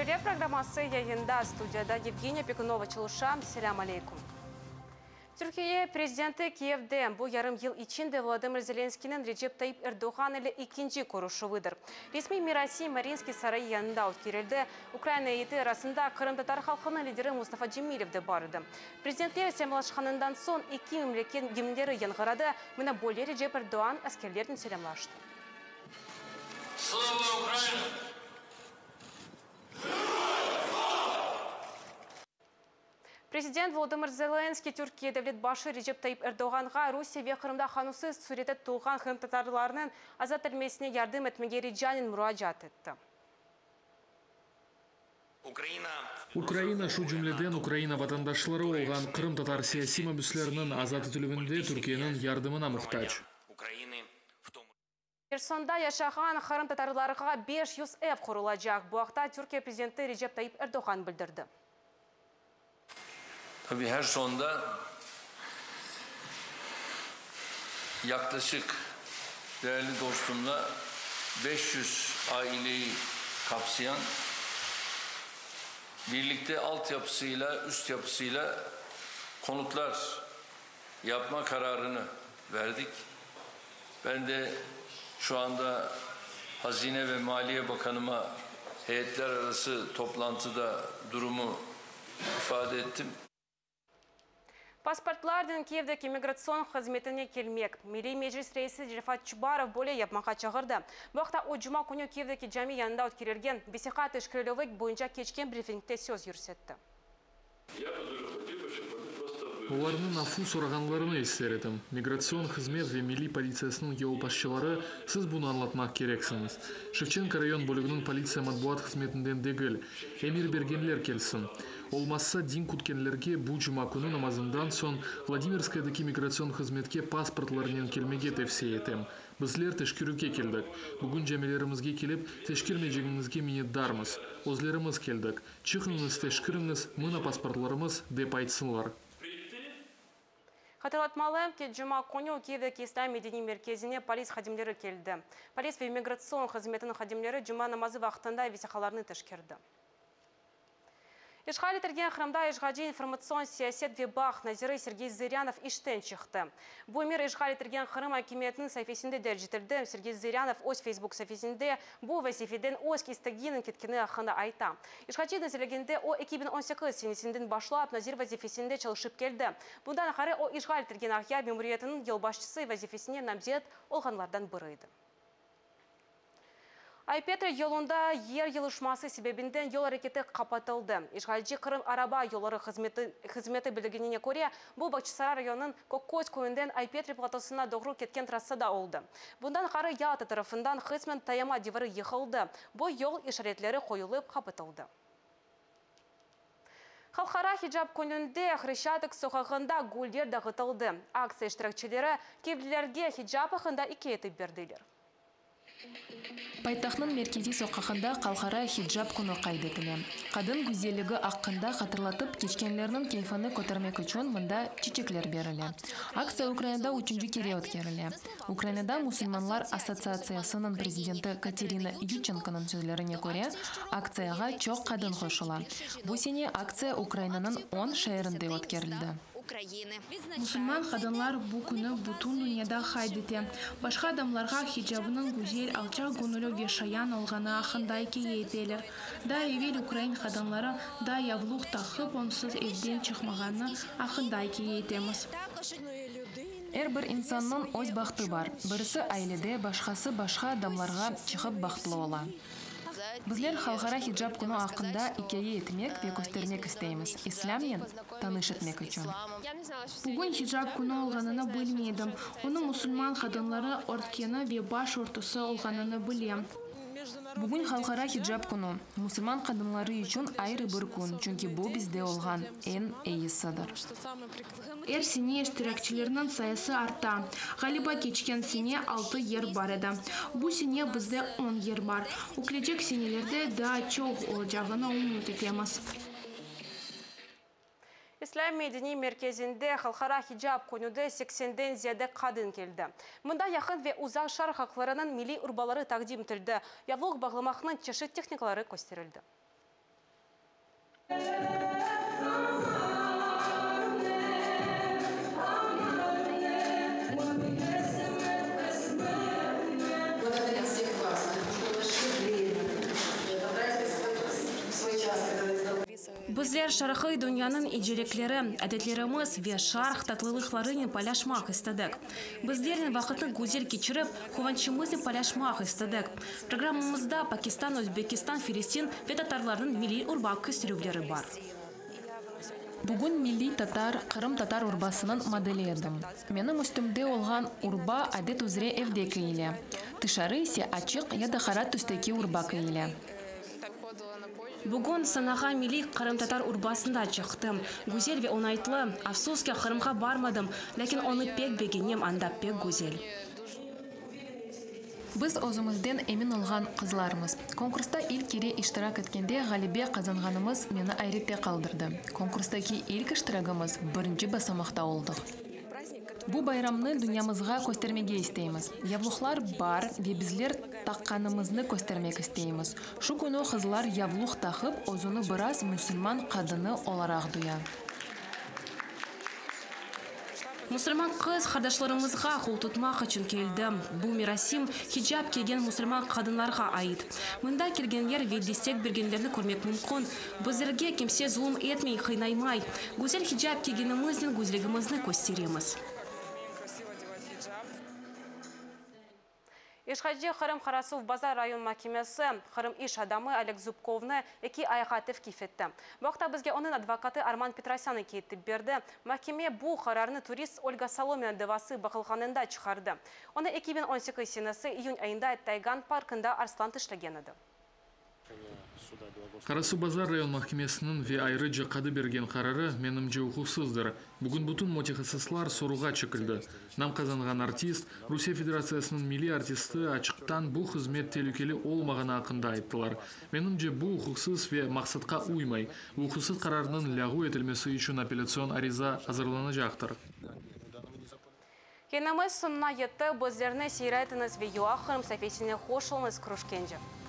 Haberler programması yayında. Studiyada Yevgeniya Pekunova çalışa. Selâm aleyküm. Türkiye prezidenti Kiyevde bu yarım yıl içinde Volodımır Zelenskıynıñ Recep Tayyip Erdoğan ile ekinci körüşüvidir. Resmiy merasim Mariinskiy sarayı yanında ötkerildi. Ukraina eyyeti arasında qırımtatar halqınıñ lideri Mustafa Cemilev de bar edi. Prezidentler selâmlaşqanından soñ eki memleket gimnleri yañğıradı. Mına böyle Recep Erdoğan askerlernen selâmlaştı. Slava Ukrayini! Prezident Volodımır Zelenskıy Türkiye devlet başı Recep Tayyip Erdoğanğa Rusiye ve Qırımda qanunsız sürette tutulğan qırımtatarlarnıñ azat etilmesine yardım etmege ricanen muracaat etti. Ukraina, şu cümleden Ukraina vatandaşları olğan qırımtatar siyasiy mabüsleriniñ azat etilüvinde Türkiyeniñ yardımına muhtac. Hersonda yaşağan qırımtatarlarğa 500 ev qurulacaq. Bu aqta Türkiye prezidenti Recep Tayyip Erdoğan bildirdi. Tabii Hersonda yaklaşık değerli dostumla 500 aileyi kapsayan birlikte altyapısıyla, üst yapısıyla konutlar yapma kararını verdik. Ben de şu anda Hazine ve Maliye Bakanıma heyetler arası toplantıda durumu ifade ettim. Pasportlarnen Kiyevdeki migratsion hızmetine kelmek. Milliy Meclis reisi Refat Çubarov böyle yapmağa çağırdı. Bu aqta o cuma künü Kiyevdeki cami yanında ötkerilgen vesiqa teşkerilüvi boyunca keçken brifingte söz yürsetti. Olarnıñ afu sorağanlarını ister edim. Migratsion hızmet ve milliy politsiyasınıñ yolbaşçıları, siz bunı añlatmaq kereksiñiz. Şevçenko rayon bölüginiñ politsiya matbuat hızmetinden degil, emir bergenler kelsin. Olmazsa, din kütkenlerge bu cuma künü namazından soñ Vladimirskayadaki migratsion hızmetke pasportlarınen kelmege tevsiye etem. Bizler teşkerüvge keldik. Bugün camilerimizge kelip, teşkermeycegiñizge minnetdarmız. Özlerimiz keldik. Çıqıñız, teşkiriñiz, mına pasportlarımız, dep aytsınlar. Hatırlatmalım ki, cuma künü Kiyevdeki İslâm medeniy merkezine polis hadimleri keldi. Polis ve migratsion hızmetiniñ hadimleri cuma namazı vaqtında vesiqalarnı teşkerdi. İşğal etilgen Qırımda işğalci informatsion siyaset ve bağ naziri Sergey Zırânov işten çıqtı. Bu emir işğal etilgen Qırım akimiyetiniñ saifesinde derc etildi. Sergey Zırânov öz Facebook saifesinde bu vazifeden öz isteginen ketkeni aqqında ayta. İşğalci nazirliginde o 2018 senesinden başlap nazir vazifesinde çalışıp keldi. Bundan ğayrı o işğal etilgen Aqyar memuriyetiniñ yolbaşçısı vazifesine namzet olğanlardan biri edi. Ay-Petri yolunda yer yılışması sebebinden yol areketi qapatıldı. İşğalci Qırım araba yolları hızmeti bildirgenine köre, bu Bağçasaray rayonınıñ Kökköz köyünden Ay-Petri platosına doğru ketken trassada oldı. Bundan ğayrı Yalta tarafından qısmen tayama divarı yıqıldı. Bu yol işaretleri qoyulıp qapatıldı. Halqara hicap kününde Hreşçatık soqağında güller dağıtıldı. Aktsiya iştirakçileri kiyevlilerge hicap aqqında ikâye etip berdiler. Paytahtnıñ merkeziy soqağında Halqara hicap künü qayd etile. Qadın güzelligi aqqında hatırlatıp, keçkenlerniñ keyfini kötermek içün mında çiçekler berile. Aktsiya Ukrainada üçünci kere ötkerile. Ukrainada musulmanlar assotsiatsiyasınıñ prezidenti Katerina Yudçenkonıñ sözlerine köre, aktsiyağa çoq qadın qoşula. Bu sene aktsiya Ukrainanıñ on şeerinde ötkerildi. Musulman qadınlar bu künü bütün dünyada qayd ete. Başqa adamlarğa hicabnıñ güzel, alçaq göñüllü ve şayan olğanı aqqında ikâye eteler. Daa evel ukrain qadınları da yavluq taqıp, onsız evden çıqmağanı aqqında ikâye etemiz. Er bir insannıñ öz bahtı bar. Birisi ailede, başqası başqa adamlarğa çıqıp bahtlı ola. Bizler Halqara hicap künü aqqında ikâye etmek ve köstermek isteymiz, İslâmnen tanış etmek içün. Bugün hicap künü olğanını bilmey edim. Onı musulman qadınları örtkeni ve baş örtüsi olğanını bilem. Bugün Halqara hicap künü, musulman qadınları içün ayrı bir kün, çünki bu bizde olğan eñ eyisidir. Er sene iştirakçilerniñ sayısı arta. Ğaliba, keçken sene altı yer bar edi. Bu sene bizde on yer bar. Öglecek senelerde daa çoq olacağını ümüt etemiz. İslâm medeniy merkezinde Halqara hicap kününde 80-den ziyade qadın keldi. Mında Yaqın ve Uzaq Şarq halqlarınıñ milliy urbaları taqdim etildi. Yavluq bağlamaqnıñ çeşit tehnikaları kösterildi. Bizler şarqiy dünyanıñ incelikleri, adetlerimiz ve şarq tatlılıqlarınen paylaşmaq istedik. Bizlernen vaqıtnı güzel keçirip, quvançımıznen paylaşmaq istedik. Programmamızda Pakistan, Özbekistan, Filistin ve tatarlarnıñ milliy urba kösterüvleri bar. Bugün milliy tatar, qırımtatar urbasınıñ modeli edim. Menim üstümde olğan urba adet üzre evde kiyile. Tışarı ise açıq ya da qara tüsteki urba kiyile. Bugün sanağa milliy qırımtatar urbasında çıqtım. Güzel ve oñaytlı. Afsus ki, Qırımğa barmadım, lâkin onı pek begenem, anda pek güzel. Biz özümizden emin olğan qızlarmız. Konkursta ilk kere iştirak etkende ğalebe qazanğanımız meni ayrette qaldırdı. Konkurstaki ilk iştiragimiz birinci basamaqta oldıq. Bu bayramnı dünyamızğa köstermege isteymiz. Yavluqlar bar ve bizler taqqanımıznı köstermek isteymiz. Şu künü qızlar yavluq taqıp, özüni biraz musulman qadını olaraq duya. Musulman qız qardaşlarımızğa qoltutmaq içün keldi. Bu merasim hicap kiygen musulman qadınlarğa ait. Mında kelgenler ve destek bergenlerni körmek mümkün. Bizlerge kimse zulum etmey, qıynaymay. Güzel hicap kiygenimiznen güzelligimizni kösteremiz. İşğalci Qırım Qarasuvbazar rayon mahkemesi Qırım iş adamı Oleg Zubkovnı eki ayğa tevqif etti. Bu aqta bizge onıñ advokatı Arman Petrosyan ikâye berdi. Mahkeme bu qararnı turist Olga Solomina davası baqılğanında çıqardı. Onı 2018 senesi iyün ayında Taygan parkında arslan tişlegen edi. Qarasuvbazar rayon mahkemesiniñ ve ayrıca qadı bergen qararı, menimce, uquqsızdır. Bugün bütün mütehassıslar sorğuğa çekildi. Nam qazanğan artist, Rusiye Federatsiyasınıñ milliy artisti açıqtan bu hızmet telükeli olmağanı aqqında ayttılar. Menimce, bu uquqsız ve maqsatqa uymay. Uquqsız qararnıñ lâğu etilmesi içün apellâtsion ariza azırlanacaqtır. Yayınımız soñuna yetti. Bizlerni seyir etiñiz ve UA Qırım saifesine qoşulıñız. Körüşkence.